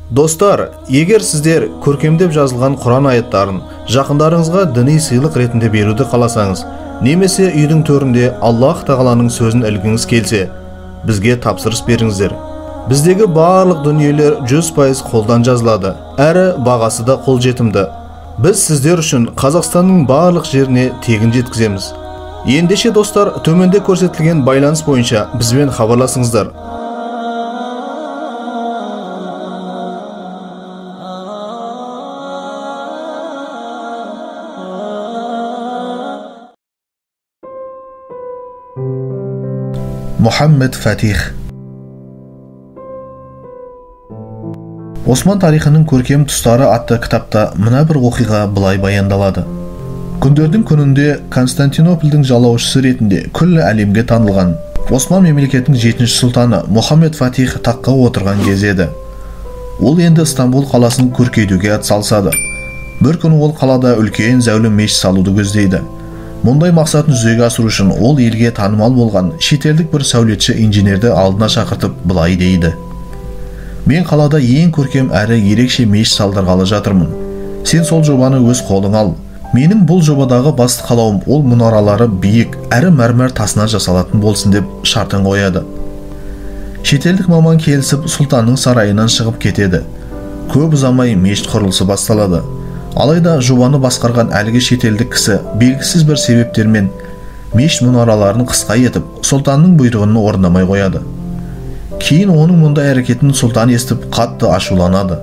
Достар, егер сіздер көркемдеп жазылған Құран аяттарын жақындарыңызға діни сыйлық ретінде беруді қаласаңыз, немесе үйдің төрінде Аллах Тағаланың сөзін ілгіңіз келсе, бізге тапсырыс беріңіздер. Біздегі барлық дүниелер 100% қолдан жазылады, әрі бағасы да қолжетімді. Біз сіздер үшін Қазақстанның барлық жеріне тегін жеткіземіз. Ендеше достар, төменде көрсетілген байланыс бойынша бізбен хабарласыңыздар. Мұхаммед Фатих. Осман тарихының көркем тұстары атты кітапта мына бір оқиға былай баяндалады. Күндердің күнінде Константинополдің жалаушысы ретінде күллі әлемге танылған Осман мемлекетінің 7-ші сұлтаны Мұхаммед Фатих таққа отырған кез еді. Ол енді Стамбул қаласын көркейтуге атсалысады. Бір күні ол қалада үлкен зәулім мешіт салуды көздейді. Мұндай мақсатын жүзеге асыру үшін ол елге танымал болған шетелдік бір сәулетші инженерді алдына шақыртып былай дейді. Мен қалада ең көркем әрі ерекше мешіт салдырғалы жатырмын. Сен сол жобаны өз қолыңа ал. Менің бұл жобадағы басты қалауым ол мұнаралары биік әрі мәрмәр тасынан жасалатын болсын деп шартын қояды. Шетелдік маман келісіп сұлтанның сарайынан шығып кетеді. Көп ұзамай мешіт құрылысы басталады. Алайда жобаны басқарған әлгі шетелдік кісі белгісіз бір себептермен мешіт мұнараларын қысқа етіп, сұлтанның бұйрығын орындамай қояды. Кейін оның мұндай әрекетін сұлтан естіп қатты ашуланады.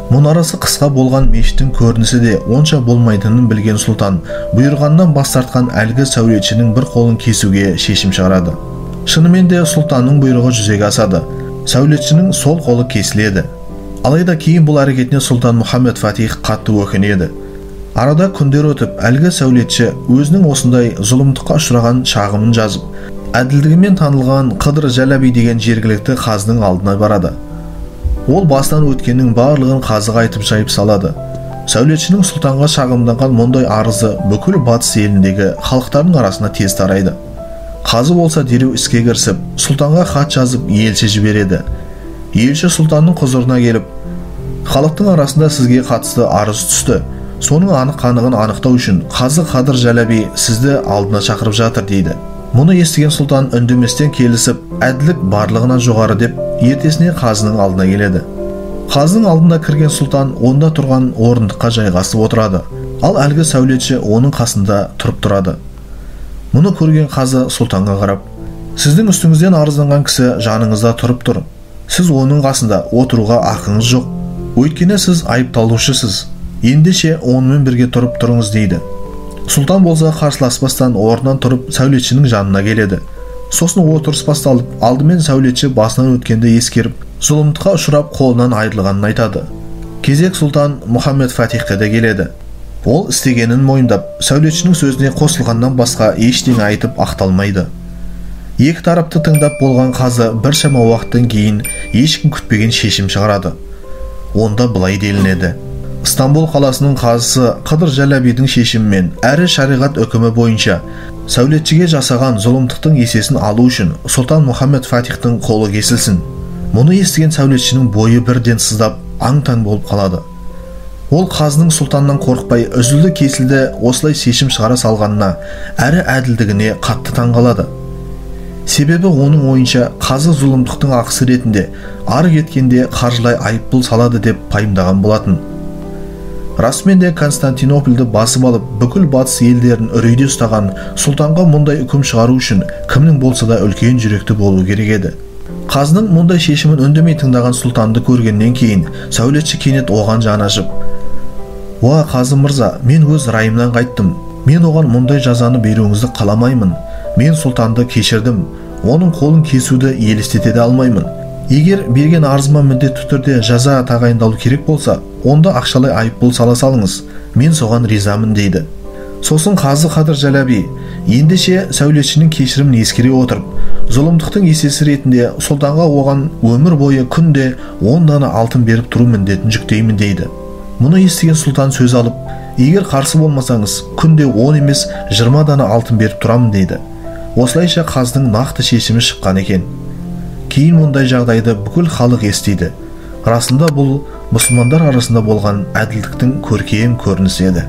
Мұнарасы қысқа болған мешіттің көрінісі де онша болмайтынын білген сұлтан бұйырғаннан бас тартқан әлгі сәулетшінің бір қолын кесуге шешім шығарады. Шынымен де сұлтанның бұйрығы жүзеге асады. Сәулетшінің сол қолы кесіледі. Алайда кейін бұл әрекетіне сұлтан Мұхаммед Фатих қатты өкінеді. Арада күндер өтіп, әлгі сәулетші өзінің осындай зұлымдыққа ұшыраған шағымын жазып, әділдігімен танылған Қыдыр Жәләби деген жергілікті қазының алдына барады. Ол басынан өткеннің барлығын қазыға айтып жайып салады. Сәулетшінің сұлтанға шағымданған мұндай арызы бүкіл батыс еліндегі халықтардың арасына тез тарайды. Қазы болса дереу іске кірісіп, сұлтанға хат жазып елші жібереді. Елші сұлтанның құзырына келіп, халықтың арасында сізге қатысты арыз түсті. Соның анық-қанығын анықтау үшін қазы Қадыр Жәләби сізді алдына шақырып жатыр дейді. Мұны естіген сұлтан үндеместен келісіп, әділдік барлығынан жоғары деп ертесіне қазының алдына келеді. Қазының алдына кірген сұлтан онда тұрған орындыққа жайғасып отырады. Ал әлгі сәулетші оның қасында тұрып тұрады. Мұны көрген қазы сұлтанға қарап, сіздің үстіңізден арызданған кісі жаныңызда тұрып тұр. Сіз оның қасында отыруға ақыңыз жоқ. Өйткені сіз айыпталушысыз. Ендеше онымен бірге тұрып тұрыңыз дейді. Сұлтан болса қарсыласпастан орнынан тұрып сәулетшінің жанына келеді. Сосын отырыс басталып, алдымен сәулетші басынан өткенді ескеріп, зұлымдыққа ұшырап қолынан айырылғанын айтады. Кезек сұлтан Мұхаммед Фатихке де келеді. Ол істегенін мойындап, сәулетшінің сөзіне қосылғаннан басқа ештеңе айтып ақталмайды. Екі тарапты тыңдап болған қазы біршама уақыттан кейін ешкім күтпеген шешім шығарады. Онда былай делінеді. Стамбул қаласының қазысы Қыдыр Жәләбидің шешімімен әрі шариғат үкімі бойынша сәулетшіге жасаған зұлымдықтың есесін алу үшін сұлтан Мұхаммед Фатихтің қолы кесілсін. Мұны естіген сәулетшінің бойы бірден сыздап, аң-таң болып қалады. Ол қазының сұлтаннан қорықпай үзілді-кесілді осылай шешім шығара салғанына әрі әділдігіне қатты таң қалады. Себебі оның ойынша қазы зұлымдықтың ақысы ретінде ары кеткенде қаржылай айыппұл салады деп пайымдаған болатын. Расымен де Константинополді басып алып, бүкіл батыс елдерін үрейде ұстаған сұлтанға мұндай үкім шығару үшін кімнің болса да үлкен жүректі болу керек еді. Қазының мұндай шешімін үндемей тыңдаған сұлтанды көргеннен кейін сәулетші кенет оған жаны ашып, «Уа, қазы мырза, мен өз райымнан қайттым. Мен оған мұндай жазаны беруіңізді қаламаймын. Мен сұлтанды кешірдім. Оның қолын кесуді елестете де алмаймын. Егер берген арызыма міндетті түрде жаза тағайындалу керек болса, онда ақшалай айыппұл сала салыңыз. Мен соған ризамын дейді. Сосын қазы Қадыр Жәләби ендеше сәулетшінің кешірімін ескере отырып, зұлымдықтың есесі ретінде сұлтанға оған өмір бойы күнде 10 дана алтын беріп тұру міндетін жүктеймін дейді. Мұны естіген сұлтан сөз алып, егер қарсы болмасаңыз, күнде 10 емес 20 дана алтын беріп тұрамын дейді. Осылайша қазының нақты шешімі шыққан екен. Кейін мұндай жағдайды бүкіл халық естиді. Расында бұл мұсылмандар арасында болған әділдіктің көркем көрінісі еді.